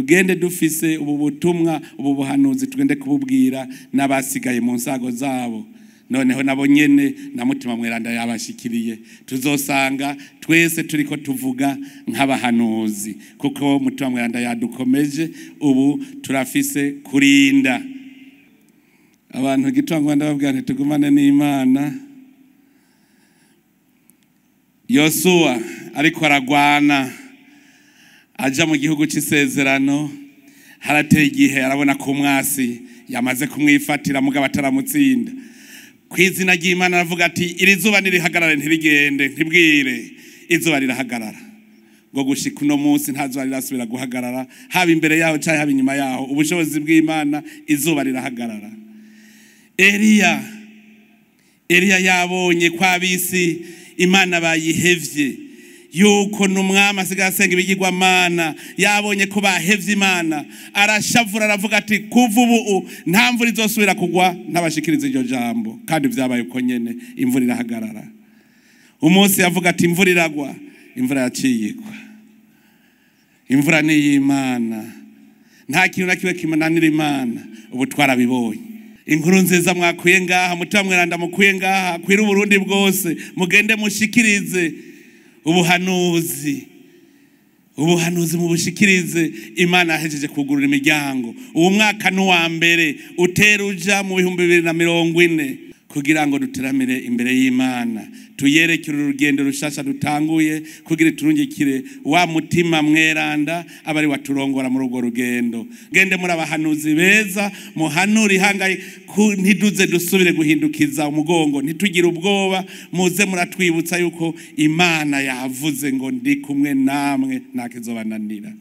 Tugende dufise ubu butumwa, ubu buhanuzi, tugende kububwira n'abasigaye mu nsago zabo. Noneho nabo nyene na Mutima Mweranda yabashikiriye, tuzosanga twese turiko tuvuga nk'abahanuzi, kuko Mutima Mweranda yadukomeje. Ubu turafise kurinda abantu. Gitangwa ndababwira nti tugumane n'Imana. Yosuwa ariko aragwana aja mu gihugu c'isezerano, harateye igihe arabona ko umwasi yamaze kumwifatira, mugabo ataramutsinda. Kw'izina ry'Imana aravuga ati iri zuba nirihagarare, ntirigende, ntibwire. Izuba rirahagarara. Ngo gushika uno munsi nta zuba rirasubira guhagarara, haba imbere yaho canke haba inyuma yaho. Ubushobozi bw'Imana, izuba rirahagarara. Eliya yabonye ko abisi Imana bayihevye, yuko n'umwami asigaye asenga ibigirwamana, yabonye ko bahevye Imana, arashavura, aravuga ati kuva ubu nta mvura izosubira kugwa ntabashikiriza iryo jambo. Kandi vyabaye uko nyene, imvura irahagarara. Umunsi yavuga ati imvura iragwa, imvura yaciye igwa. Imvura ni iy'Imana, nta kintu na kimwe kimunanira Imana. Ubu twarabibonye. Inkuru nziza mwakuye ngaha, Mutima Mweranda mukuye ngaha, kwira Uburundi bwose, mugende mushikirize ubuhanuzi. Ubuhanuzi mubushikirize. Imana yahejeje kugurura imiryango. Uwo mwaka n'uwa mbere utera uja mu 2040, kugira ngo duteramire imbere y'Imana, tuyerekere urugendo rushasha dutanguye, kugira turungikire wa Mutima Mweranda abari waturongora muri urwo rugendo. Gende muri abahanuzi beza, muhanure ihangaye, ntiduze dusubire guhindukiza umugongo, ntitugire ubwoba. Muze muratwibutsa yuko Imana yavuze ngo ndi kumwe namwe, ntakizobananira.